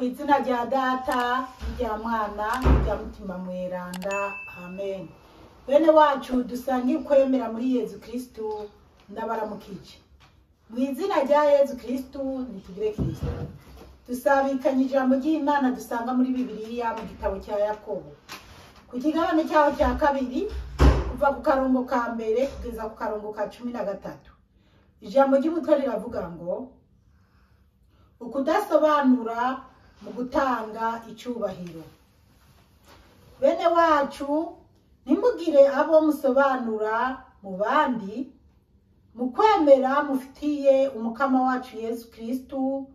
Izina rya Data, n'irya Mwana, n'irya Mutima Mweranda, amen. Bene wacu dusange kwemera muri Yezu Kristu, ndabaramukije mu izina rya Yezu Kristu. Nitugire Kristu. Dusabikanye ijambo ry'Imana dusanga muri Bibiliya mu gitabo cya Yakobo, ku kigabane cyaho cya kabiri, kuva ku karongo ka mbere kugeza ku karongo ka 13. Ijambo ry'umutwe riravuga ngo: ukudasobanura mu gutanga icyubahiro. Bene wacu, ntimugire abo musobanura mu bandi mu kwemera mufitiye Umukama wacu Yesu Kristu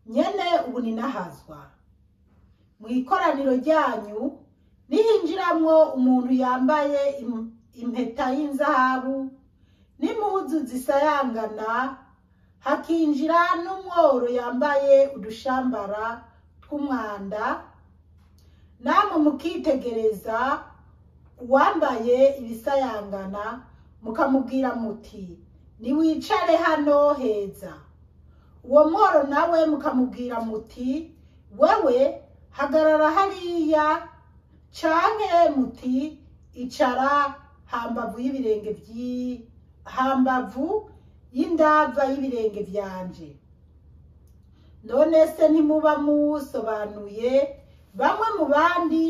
nyene ubuninahazwa. Mu ikoraniro ryanyu nihinjiramwo umuntu yambaye impeta y'inzahabu n'impuzu zisayangana, hakinjira n'umworo yambaye udushambara tw'umwanda, namwe mukitegereza uwambaye ibisayangana, mukamubwira muti: "Niwicare hano heza," uwo mworo nawe mukamubwira muti: "Wewe hagarara hariya," canke muti: "Icara hambavu y'ibirenge hambavu y'indava y'ibirenge vyanje," none se ntimuba musobanuye bamwe mu bandi,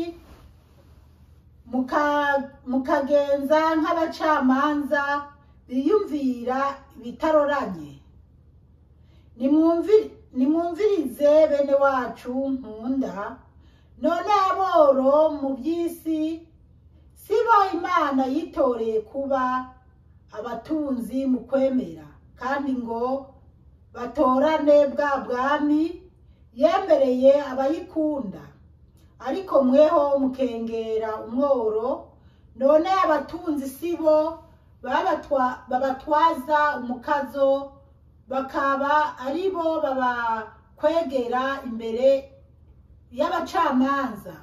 mukagenza nk'abacamanza biyumvira ibitaroranye? Nimwumvirize bene wacu nkunda. None aboro mu by'isi si bo Imana yitoreye kuba abatunzi mu kwemera, kandi ngo batorane bwa bwami yemereye abayikunda? Ariko mweho mukengera umworo. None abatunzi si bo babatwaza umukazo, bakaba ari bo babakwegera imbere y'abacamanza?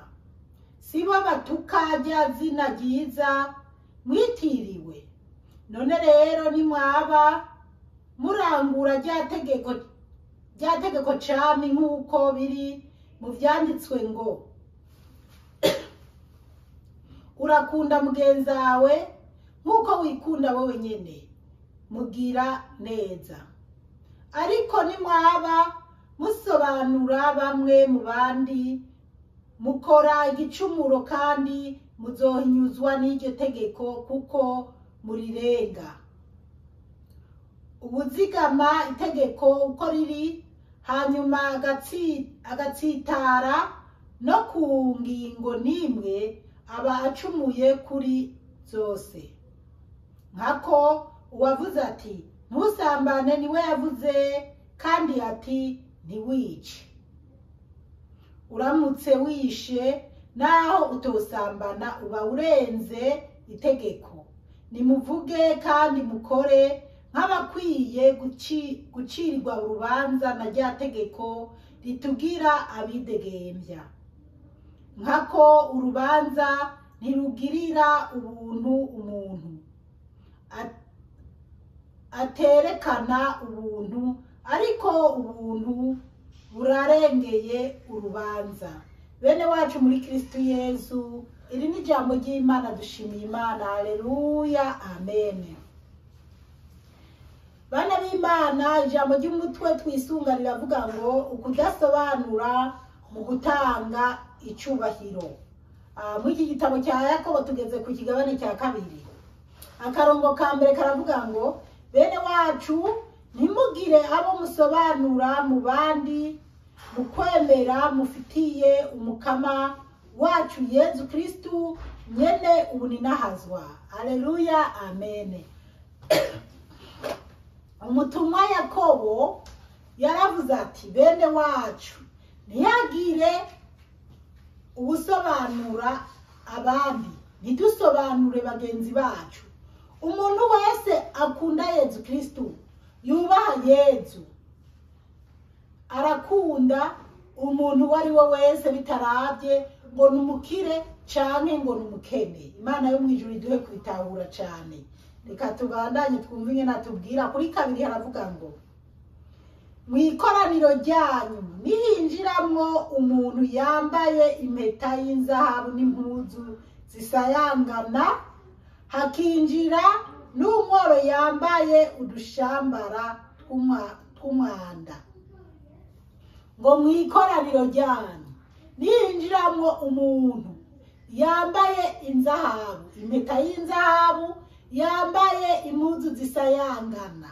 Si bo batuka rya zina ryiza mwitiriwe? None rero nimwaba murangura rya tegeko cami nk'uko biri mu vyanditswe ngo: "Urakunda mugenzawe nk'uko wikunda wowe nyene," mugira neza. Ariko nimwaba musobanura bamwe mu bandi, mukora igicumuro, kandi muzohinyuzwa n'iryo tegeko kuko murirenga. Ubuzigama itegeko uko riri, hanyuma agatsitara no ku ngingo n'imwe, aba acumuye kuri zose. Nkako uwavuze ati: "Ntusambane," niwe yavuze kandi ati: "Ntiwice." Uramutse wishe naho utosambana, uba urenze itegeko. Nimuvuge kandi mukore nk'abakwiye gucirirwa urubanza na rya tegeko ritugira abidegembya. Nkako urubanza ntirugirira ubuntu umuntu aterekana ubuntu, ariko ubuntu burarengeye urubanza. Bene wacu muri Kristu Yezu, iri ni ijambo ry'Imana. Dushimiye Imana. Haleluya, amen. Bana b'Imana, ijambo ry'umutwe twisunga riravuga ngo: ukudasobanura mu gutanga icubahiro. Muri iki gitabo cya Yakobo tugeze ku kigabane cya kabiri. Akarongo ka mbere karavuga ngo: "Bene wacu, ntimugire abo musobanura mu bandi mu kwemera mufitiye Umukama wacu Yezu Kristu nyene ubuninahazwa." Aleluya, amen. Umutumwa Yakobo yaravuze ati: "Bene wacu, ntihagire ubusobanura abandi, ntidusobanure bagenzi bacu." Umuntu wese akunda Yezu Kristu, yubaha Yezu, arakunda umuntu uwo ari we wese, bitarabye ngo ni umukire canke ngo ni umukene. Imana yo mw'ijuru iduhe kubitahura cane. Reka tubandanye twumve ingene atubwira. Kuri kabiri haravuga ngo: Mu ikoraniro ryanyu nihinjiramwo umuntu yambaye impeta y'inzahabu n'impuzu zisayangana, hakinjira n'umworo yambaye udushambara tw'umwanda. Ngo mu ikoraniro ryanyu nihinjiramwo umuntu yambaye inzahabu, impeta y'inzahabu, yambaye impuzu zisayangana,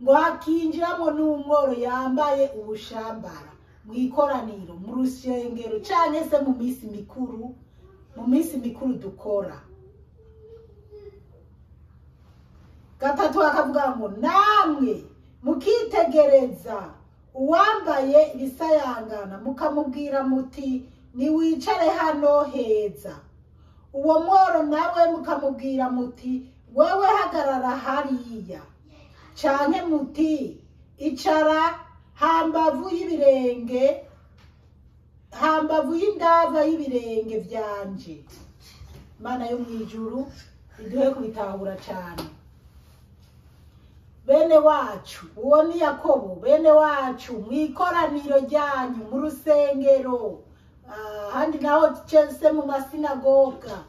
ngo hakinjiramo n'umworo yambaye ubushambara, mu ikoraniro, mu rusengero canke se mu minsi mikuru, mu minsi mikuru dukora. Gatatu akavuga ngo namwe mukitegereza uwambaye ibisayangana mukamubwira muti niwicare hano heza, uwo mworo nawe mukamubwira muti wewe hagarara hariya, canke muti icara hambavu y'ibirenge, hambavu y'indava y'ibirenge vyanje. Mana yo mwijuru iduhe kubitahura cane. Bene wacu, uwo ni Yakobo, bene wacu mu ikoraniro ryanyu, mu rusengero, ahandi naho se mu masinagoga,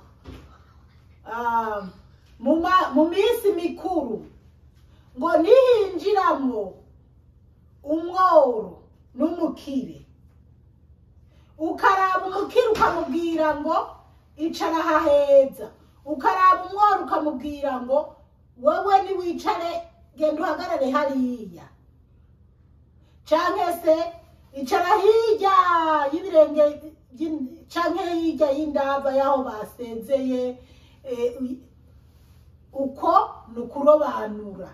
mu minsi mikuru, ngo nihinjiramwo umworo n'umukire, ukaraba umukire ukamubwira ngo icara haheza, ukaraba umworo ukamubwira ngo wewe niwicare, genda uhagarare hariya, canke se icara hirya y'ibirenge, canke hirya y'indava y'aho basezeye. Uko ni ukurobanura.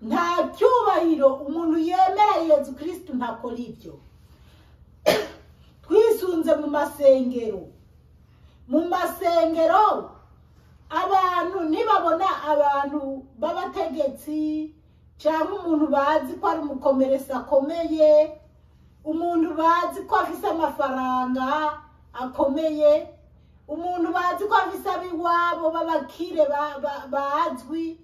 Nta cyubahiro umuntu yemera Yezu Kristu ntakora ibyo. Twisunze mu masengero, mu masengero abantu ntibabona abantu b'abategetsi cyangwa umuntu bazi ko ari umukomeresa akomeye, umuntu bazi ko afise amafaranga akomeye, umuntu bazi ko afise abiwabo b'abakire bazwi,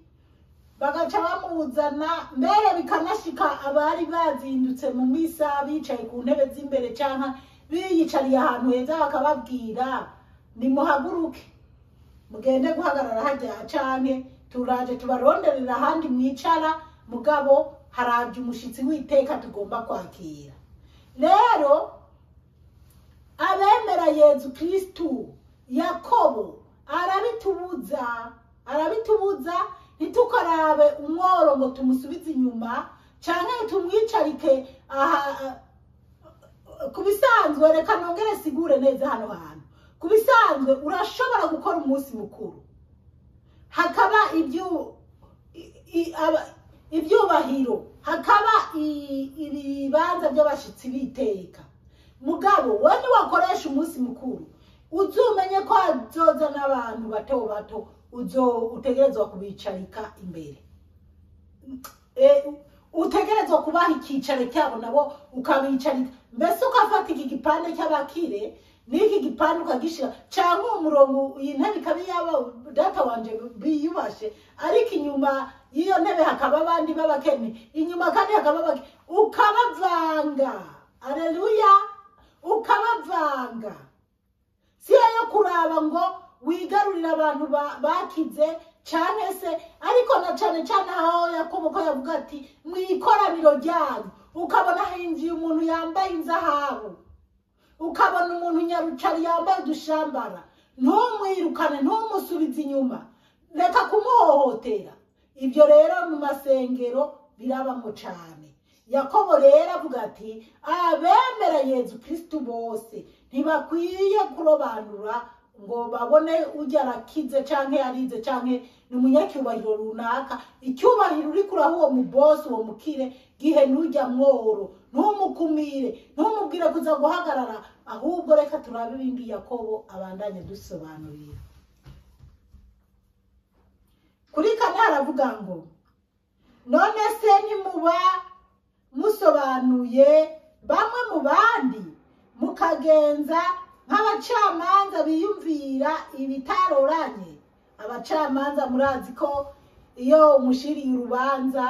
bagaca bamuzana. Mbere bikanashika abari bazindutse mu misa bicaye ku ntebe z'imbere canka biyicariye ahantu heza, bakababwira nimuhaguruke mugende guhagarara hajya, canke turaje tubaronderera ahandi mwicara, mugabo haraje umushitsi w'iteka tugomba kwakira. Rero abemera Yezu Kristu, Yakobo arabitubuza ntitukarabe umworo ngo tumusubize inyuma canke tumwicarike aha. Kubisanzwe, reka nongere sigure neza hano hantu. Kubisanzwe urashobora gukora umunsi mukuru hakaba ibyubahiro, hakaba ibibanza by'abashitsi biteka, mugabo we niwakoresha umunsi mukuru uzumenye ko hazoza n'abantu bato bato, utegerezwa kubicarika imbere, utegerezwa kubaha ikicaro cyabo nabo ukabicarika. Mbese ukafata iki gipande cy'abakire n'iki gipande ukagishira, cyangwa umurongo iyi ntebe ikaba iyabo data wanje biyubashe, ariko inyuma y'iyo ntebe hakaba abandi b'abakene, inyuma kandi hakaba abakene, ukabavanga. Aleluya, ukabavanga. Si yo kuraba ngo wigarurira abantu bakize canke se, ariko na cane cane aho Yakobo ko yavuga ati mu ikoraniro ryanyu, ukabona hinjiye umuntu yambaye inzahabu, ukabona umuntu nyarucari yambaye udushambara, ntumwirukane, ntumusubize inyuma, reka kumuhohotera. Ibyo rero mu masengero birabamo cane. Yakobo rero avuga ati abemera Yezu Kristu bose ntibakwiye kurobanura ngo babone ujya arakize canke yarize canke ni umunyacyubahiro runaka. Icyubahiro uri kuraho uwo mubosi, uwo mukire, gihe nujya mworo, ntumukumire, ntumubwire kuza guhagarara, ahubwo reka turabe ibindi Yakobo abandanye dusobanurira. Kuri kane haravuga ngo none se ntimuba musobanuye bamwe mu bandi, mukagenza nk'abacamanza biyumvira ibitaroranye. Abacamanza murazi ko iyo umushiriye urubanza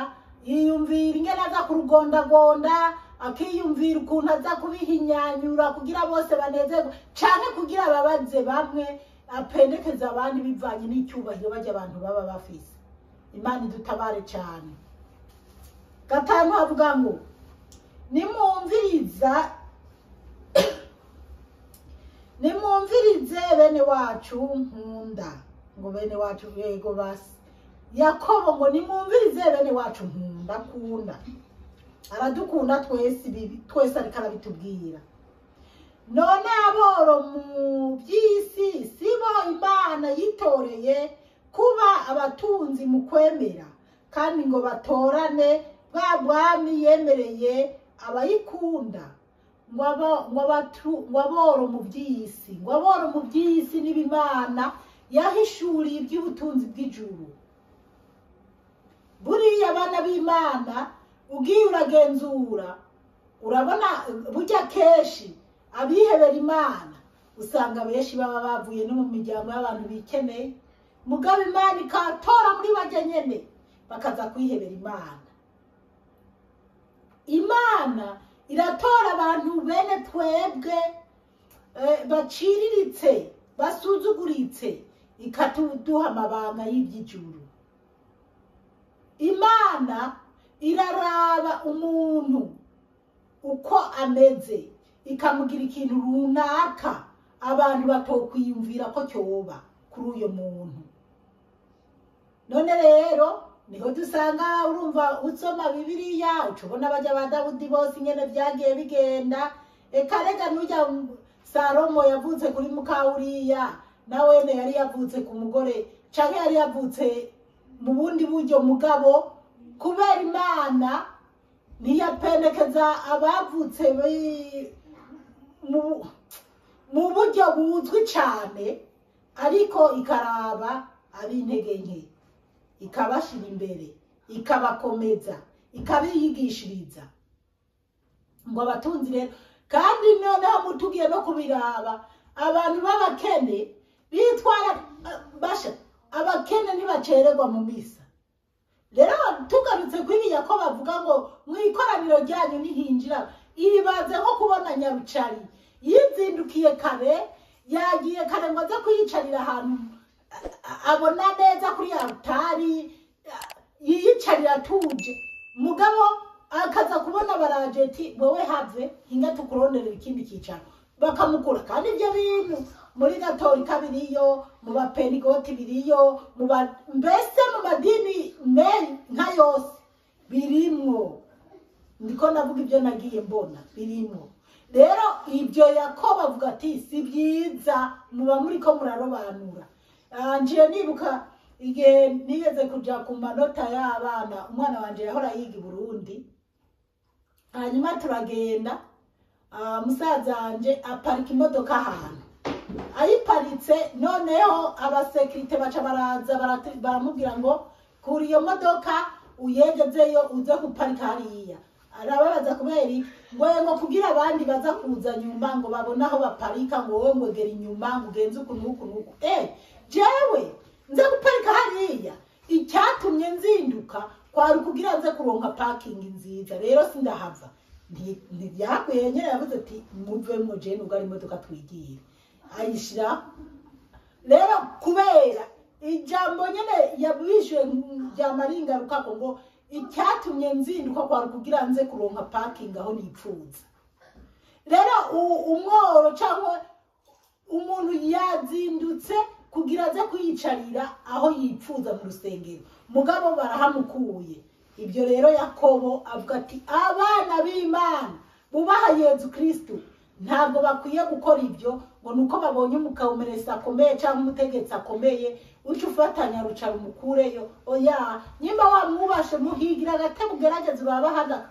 Yiyumvira ingene aza kurugondagonda, akiyumvira ukuntu aza kubihinyanyura kugira bose banezerwe, canke kugira ababaze bamwe apendekeza abandi bivanye n'icyubahiro bajya abantu baba bafise. Imana idutabare cyane. 5 havuga ngo nimwumvirize bene wacu nkunda. Ngo bene wacu, yego basi Yakobo ngo nimwumvirize bene wacu nkunda, kunda aradukunda twese, ibi twese ariko arabitubwira. None aboro mu by'isi sibo Imana yitoreye kuba abatunzi mu kwemera, kandi ngo batorane bwa bwami yemereye abayikunda. Ngo aboro mu by'isi, ngo aboro mu by'isi n'Imana yahishuriye iby'ubutunzi bw'ijuru. Buriya abana b'Imana ugiye uragenzura, urabona burya kenshi abihebera Imana usanga benshi baba bavuye no mu miryango y'abantu bikeneye, mugabo Imana ikatora muri bajya nyene bakaza kwihebera Imana. Imana iratora abantu bene twebwe baciriritse, basuzuguritse, ikatuduha amabanga y'iby'ijuru. Imana iraraba umuntu uko ameze, ikamugira ikintu runaka abantu batokwiyumvira ko cyoba kuri uyo muntu. None rero niho dusanga urumva usoma Bibiliya ucubona bajya ba Dawudi bose ingene byagiye bigenda. Eka rega nujya Salomo yavutse kuri mukawuriya, nawene yari yavutse ku mugore canke yari yavutse mu bundi buryo, mugabo kubera Imana ntiyapendekeza abavutse mu buryo buzwi cane, ariko ikaraba ab'intege nke, ikabashira imbere, ikabakomeza, ikabiyigishiriza. Ngo abatunzi rero, kandi noneho mutugiye no kubiraba, abantu b'abakene bitwara basha, abakene ntibacererwa mu misa. Rero tugarutse kuri Yakobo bavuga ngo mu ikoraniro ryanyu nihinjira, ibaze nko kubona Nyarucari yizindukiye kare, yagiye kare ngo aze kuyicarira ahantu abona neza kuri altari, yiyicarira atuje, mugabo akaza kubona barajeti wowe have hinga tukuronderera ikindi kicaro, bakamukura. Kandi ibyo bintu muri Gatolika biriyo, mu bapenigoti biriyo, mbese mu madini nka yose birimwo. Ndiko navuga ibyo nagiye mbona birimwo. Rero ibyo Yakobo avuga ati si byiza, muba muriko murarobanura. Njiye nibuka igihe nigeze kuja ku manota y'abana, umwana wanje yahora yiga i Burundi, hanyuma turagenda, musaza wanje aparika imodoka ahantu, ayiparitse noneho abasekirite baca baraza baramubwira ngo kura iyo modoka uyegezeyo uze guparika hariya. Arababaza kubera iki? Ngo kugira abandi baza kuza nyuma ngo babone aho baparika, ngo wowe ngwegera inyuma ngo ugenze uku n'uku n'uku. Jewe nze guparika hariya, icyatumye nzinduka kwari kugira nze kuronka parking nziza, rero sindahava. Ntibyakwiye nyene, yavuze ati muvemo je nubwo ari imodoka twigira. Ayishira rero kubera ijambo nyene yabishuye ryamara ingaruka ko ngo icyatumye nzinduka kwari kugira nze kuronka parking aho nipfuza. Rero umworo cyangwa umuntu yazindutse kugira aze kuyicarira aho yipfuza mu rusengero, mugabo barahamukuye. Ibyo rero Yakobo avuga ati abana b'Imana bubaha Yezu Kristo ntabwo bakwiye gukora ibyo ngo nuko babonye umukamumeresa akomeye cyangwa umutegetsi akomeye uca ufatanya rucara umukureyo. Oya, nyimba wamwubashe muhigira agatebe ugerageze uraba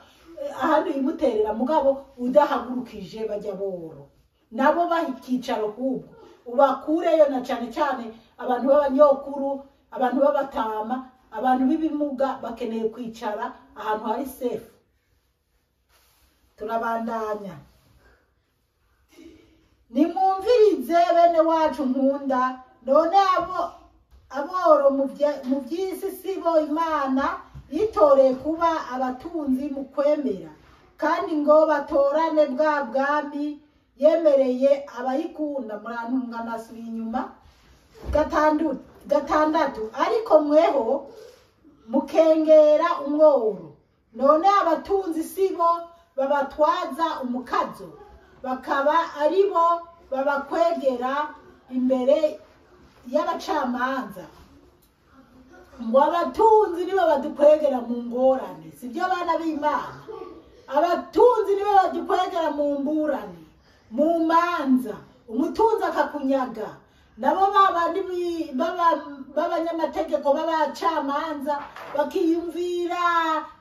ahandi uyimuterera, mugabo udahagurukije bajya boro nabo bahikicaro kubwo ubakureyo, na cyane cyane abantu b'abanyokuru, abantu b'abatama, abantu b'ibimuga bakeneye kwicara ahantu hari safe. Turabandanya. Nimwumvirize bene wacu nkunda, none aboro mu by'isi sibo Imana Yitoreye kuba abatunzi mu kwemera, kandi ngo batorane bwa bwami yemereye abayikunda. Murantunga nasubiye inyuma. 6, ariko mweho mukengera umworo. None abatunzi sibo babatwaza umukazo, bakaba aribo babakwegera imbere y'abacamanza? Ngo abatunzi nibo badukwegera mu ngorane, sibyo bana b'Imana? Abatunzi nibo badukwegera mu mburane, mu manza. Umutunzi akakunyaga, nabo babandi b'abanyamategeko b'abacamanza bakiyumvira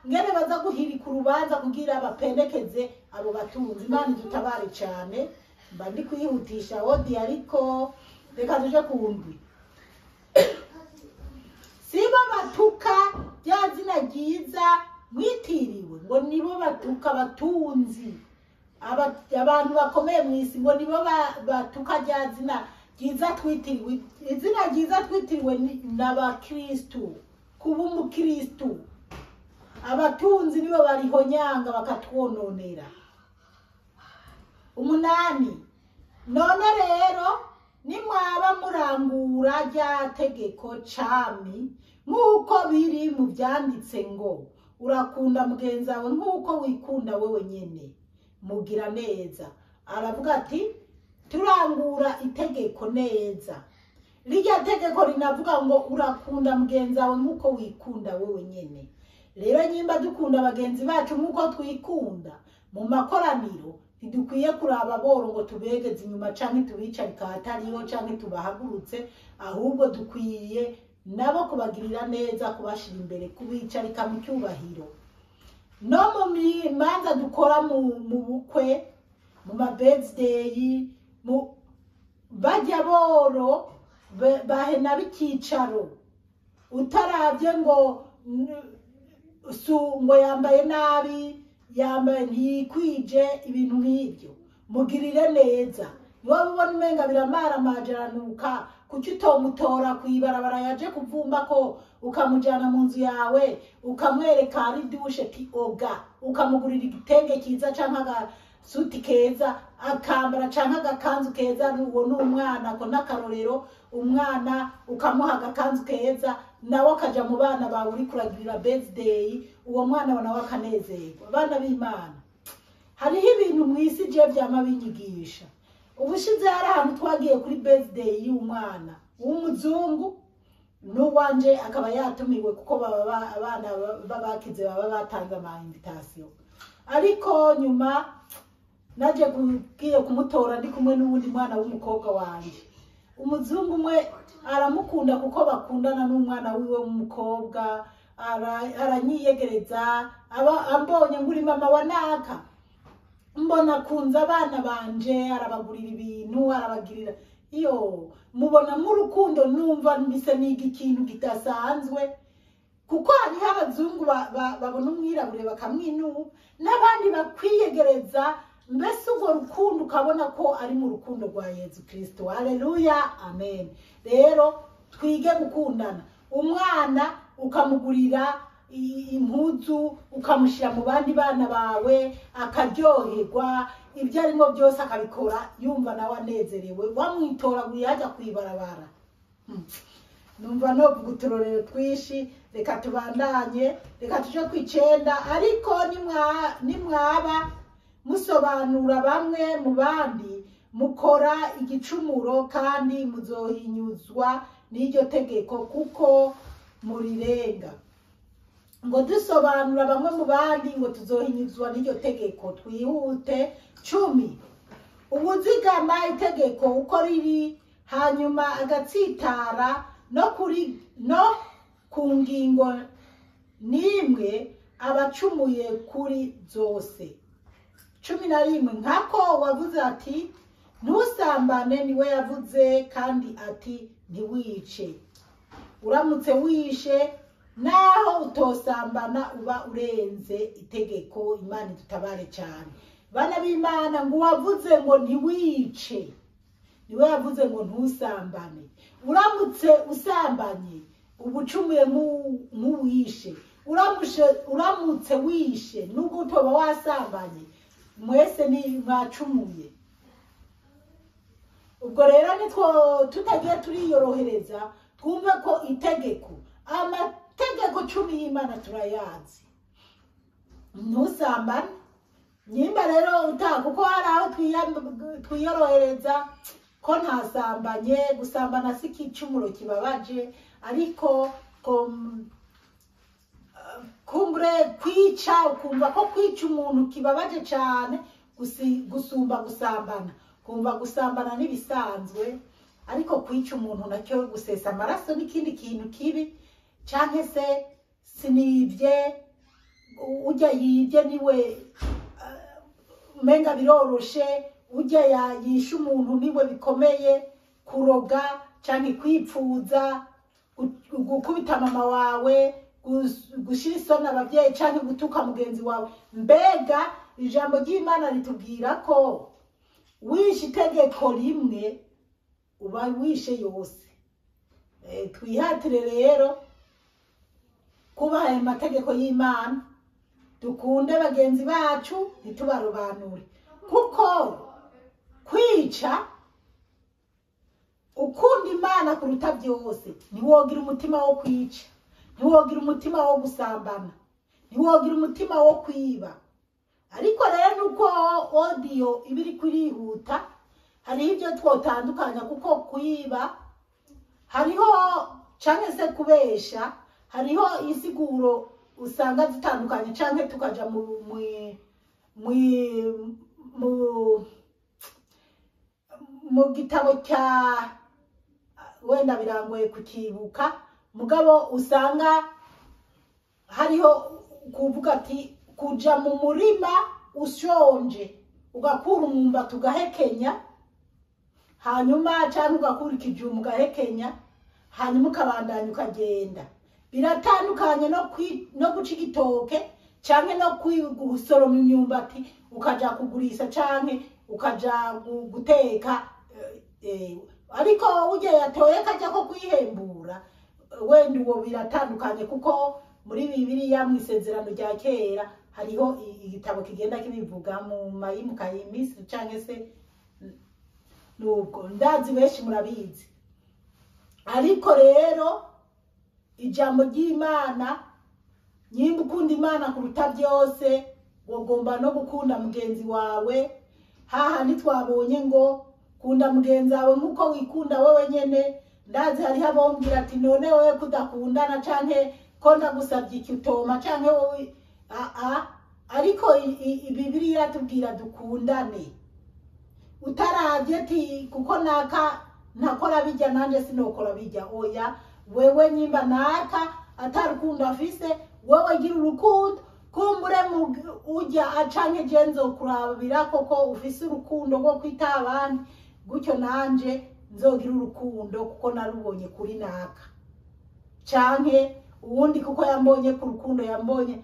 ngene baza guhirika urubanza kugira bapendekeze abo batunzi. Imana idutabare cyane. Mba ndi kwihutisha odi, ariko reka tuje ku ndwi. Sibo batuka rya zina ryiza mwitiriwe? Ngo nibo batuka abatunzi, abantu bakomeye mu isi, ngo nibo batuka rya zina ryiza twitiriwe. Izina ryiza twitiriwe n'abakristu, kuba umukristu. Abatunzi nibo barihonyanga bakatwononera. 8, none rero nimwaba murangura rya tegeko cami nk'uko biri mu byanditse ngo urakunda mugenzi wawe nk'uko wikunda wewe nyene, mugira neza. Aravuga ati turangura itegeko neza. Rirya tegeko rinavuga ngo urakunda mugenzi wawe nk'uko wikunda wewe nyene. Rero nyimba dukunda bagenzi bacu nk'uko twikunda, mu makoraniro ntidukwiye kuraba boro ngo tubegeze inyuma canke tubicarika ahatariho canke tubahagurutse, ahubwo dukwiye nabo kubagirira neza, kubashira imbere, kubicarika mu cyubahiro. No mu manza dukora mu bukwe, mu ma birthday, mu bajya boro bahena bikicaro, utaravye ngo ngo yambaye nabi, yambaye ntiyikwije, ibintu nk'ibyo. Mugirire neza. Niba ubona umenga biramara amajaranuka, kuki utomutora kw'ibarabara yaje kuvumba ko, ukamujyana mu nzu yawe, ukamwereka ari dushe ti oga, ukamugurira igitenge cyiza cyangwa agasuti keza akambara, cyangwa agakanzu keza. Uwo ni umwana, ako n'akarorero. Umwana ukamuha agakanzu keza, nawe akajya mu bana bawe uri kuragirira birthday, uwo mwana nawe akanezerwa. Abana b'Imana, hariho ibintu mu isi je byama binyigisha. Ubushize hari ahantu twagiye kuri birthday y'umwana w'umuzungu, n'uwanje akaba yatumiwe, kuko baba abana babakize baba batanze ama invitation. Ariko nyuma naje kugiye kumutora ndi kumwe n'uwundi mwana w'umukobwa wanje. Umuzungu umwe aramukunda kuko bakundana n'umwana wiwe w'umukobwa, aranyiyegereza, aba ambonye nguri mama wa naka, mbona kunze abana banje, arabagurira ibintu, arabagirira iyo mubona nk'urukundo, numva mbise niga ikintu kidasanzwe. Kuko hariho abazungu babona umwirabure bakamwinuba, n'abandi bakwiyegereza, mbese urwo rukundo ukabona ko ari mu rukundo rwa Yezu Kristo. Haleluya, amen. Rero twige gukundana. Umwana ukamugurira impuzu, ukamushyira mu bandi bana bawe, akaryoherwa, ibyo arimo byose akabikora yumva nawe anezerewe, wamwitoraguye hajya kwibarabara. Numva novuga uturorero twishi. Reka tubandanye, reka tuje ku 9. Ariko nimwaba musobanura bamwe mu bandi, mukora igicumuro, kandi muzohinyuzwa n'iryo tegeko kuko murirenga. Ngo dusobanura bamwe mu bandi, ngo tuzohinyuzwa n'iryo tegeko. Twihute. 10, ubuzigama itegeko uko riri, hanyuma agatsitara no kuri no ku ngingo nimwe, abacumuye kuri zose. 11, nkako wavuze ati ntusambane, niwe yavuze kandi ati ntiwice. Uramutse wishe naho utosambana, uba urenze itegeko. Imana idutabare cyane. Bana b'Imana, ngo wavuze ngo ntiwice, niwe yavuze ngo ntusambane. Uramutse usambanye uba ucumuye nk'uwishe. Uramutse wishe nubwo utoba wasambanye, mwese ni mwacumuye. Ubwo rero nitwo tutagiye turiyorohereza, twumve ko itegeko, amategeko 10 y'Imana turayazi. Ntusambane. Nyimba rero kuko hari aho twiyorohereza ko ntasambanye, gusambana si igicumuro kibabaje, ariko kumbure kwica, ukumva ko kwica umuntu kibabaje cyane gusumba gusambana. Kumva gusambana n'ibisanzwe, ariko kwica umuntu nacyo, gusesa amaraso n'ikindi kintu kibi. Canke se sinibye, ujya yibye niwe menga biroroshe, ujya yishe umuntu niwe bikomeye. Kuroga canke kwipfuza, gukubita mama wawe, gushira isoni abavyeyi canke gutuka mugenzi wawe. Mbega ijambo ry'Imana ritubwira ko wishe itegeko rimwe uba wishe yose. Twihatire rero kubaha ayo mategeko y'Imana, dukunde bagenzi bacu, ntitubarobanure. Kuko kwica, ukunda Imana kuruta byose, ntiwogira umutima wo kwica, ntiwogira umutima wo gusambana, ntiwogira umutima wo kwiba. Ariko rero nuko audio iba iri kurihuta, hariho ibyo twotandukanya, kuko kwiba hariho canke se kubesha, hariho insiguro usanga zitandukanye, canke tukaja mu gitabo cya wenda birangoye kukibuka, mugabo usanga hariho kuvuga ati kuja mu murima ushonje ugakura umwumbati ugahekenya, hanyuma canke ugakura ikijumbu ugahekenya, hanyuma ukabandanya ukagenda. Biratandukanye no guca igitoke canke no gusoroma imyumbati ukaja kugurisha canke ukaja guteka. Ariko ujya yatoye kajya ko kwihembura, wenda uwo biratandukanye, kuko muri Bibiliya mu isezerano rya kera hariho igitabo kigenda kibivuga mu mayimuka y'imisi canke se nubwo ndazi benshi murabizi. Ariko rero ijambo ry'Imana, nyimba ukunda Imana kuruta byose, wogomba no gukunda mugenzi wawe. Hahandi twabonye ngo kunda mugenzi wawe nkuko wikunda wewe nyene. Ndazi hariho abombwira ati none wewe kudakundana canke ko ndagusabye iki utoma canke wowe a. Ariko Bibiliya iratubwira dukundane, utaravye ati kuko naka ntakora bijya nanje sinokora bijya. Oya, wewe nyimba naka atarukundo afise, wewe gira urukundo. Kumbure ujya acanke je nzokurabira koko ufise urukundo rwo kwita abandi, gutyo nanje nzogira urukundo kuko narubonye kuri naka, canke uwundi kuko yambonye ku rukundo yambonye.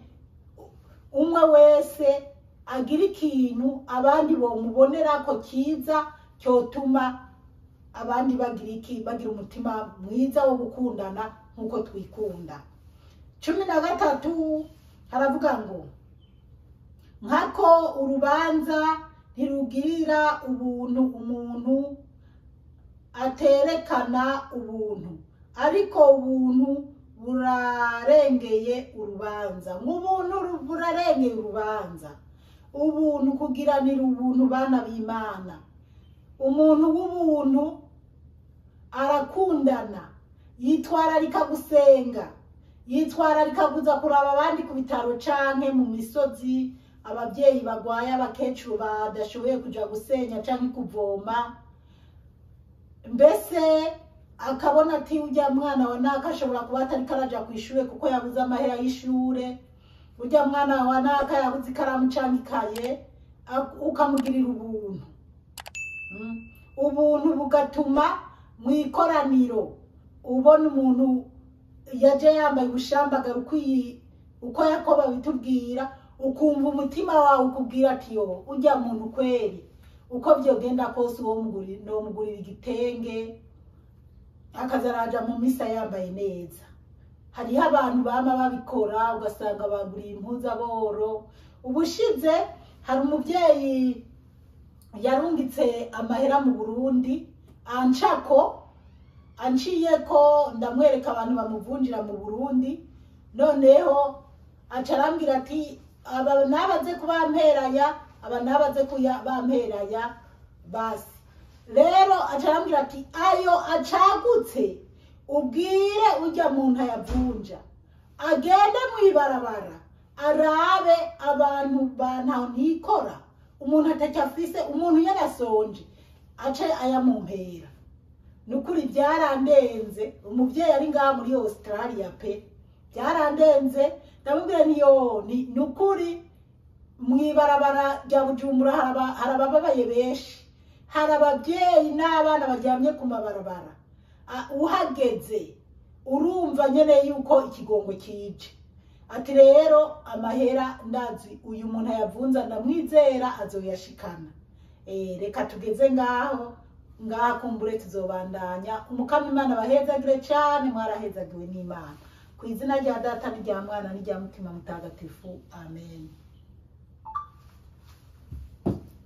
Umwe wese agira ikintu abandi bomubonera ko kiza cyotuma abandi bagira iki, bagira umutima mwiza wo gukundana nkuko twikunda. 13 haravuga ngo nkako urubanza ntirugirira ubuntu umuntu aterekana ubuntu, ariko ubuntu burarengeye urubanza. Ubuntu burarengeye urubanza. Ubuntu, kugiranira ubuntu bana b'Imana. Umuntu w'ubuntu arakundana, yitwararika gusenga, yitwararika kuza kuraba abandi ku bitaro canke mu misozi, ababyeyi bagwaye, abakecuru badashoboye kuja gusenya canke kuvoma. Mbese akabona ati ujya mwana wa naka ashobora kuba atariko araja kw'ishure kuko yabuze amahera y'ishure, ujya mwana wa naka yabuze ikaramu canke ikaye, ukamugirira ubuntu. Ubuntu bugatuma mu ikoraniro ubona umuntu yaje yambaye ubushambagara uko Yakobo abitubwira, ukumva umutima wawe ukubwira ati yo ujya muntu kweri, uko vyogenda kose uwo nomugurira igitenge, akaza araja mu misa yambaye neza. Hariho abantu bama babikora, ugasanga baguriye impuzu aboro. Ubushize hari umubyeyi yarungitse amahera mu Burundi, ancako anciye ko ndamwereka abantu bamuvunjira mu Burundi. Noneho aca arambwira ati aba nabaze kubamperaya, aba nabaze kuya bamperaya. Basi rero aca arambwira ati ayo acagutse ubwire ujya muntu ayavunja agende mw'ibarabara arabe abantu bantaho ntikora, umuntu atacyafise, umuntu yarasonje, ace ayamumpera. Nukuri byarandenze. Umubyeyi ari ngaha muri Australia pe, byarandenze. Ndamubwira niyo ni nukuri mw'ibarabara rya Bujumbura hari abababaye benshi, hari ababyeyi n'abana baryamye ku mabarabara. Uhageze urumva nyene yuko ikigongo kije. Ati rero amahera ndazi uyu muntu ayavunza, ndamwizera azoyashikana. Reka tugeze ngaho ngaha, kumbure tuzobandanya. Umukama Imana bahezagire cane, mwarahezagiwe n'Imana. Ku izina rya Data n'irya Mwana n'irya Mutima Mutagatifu, amen.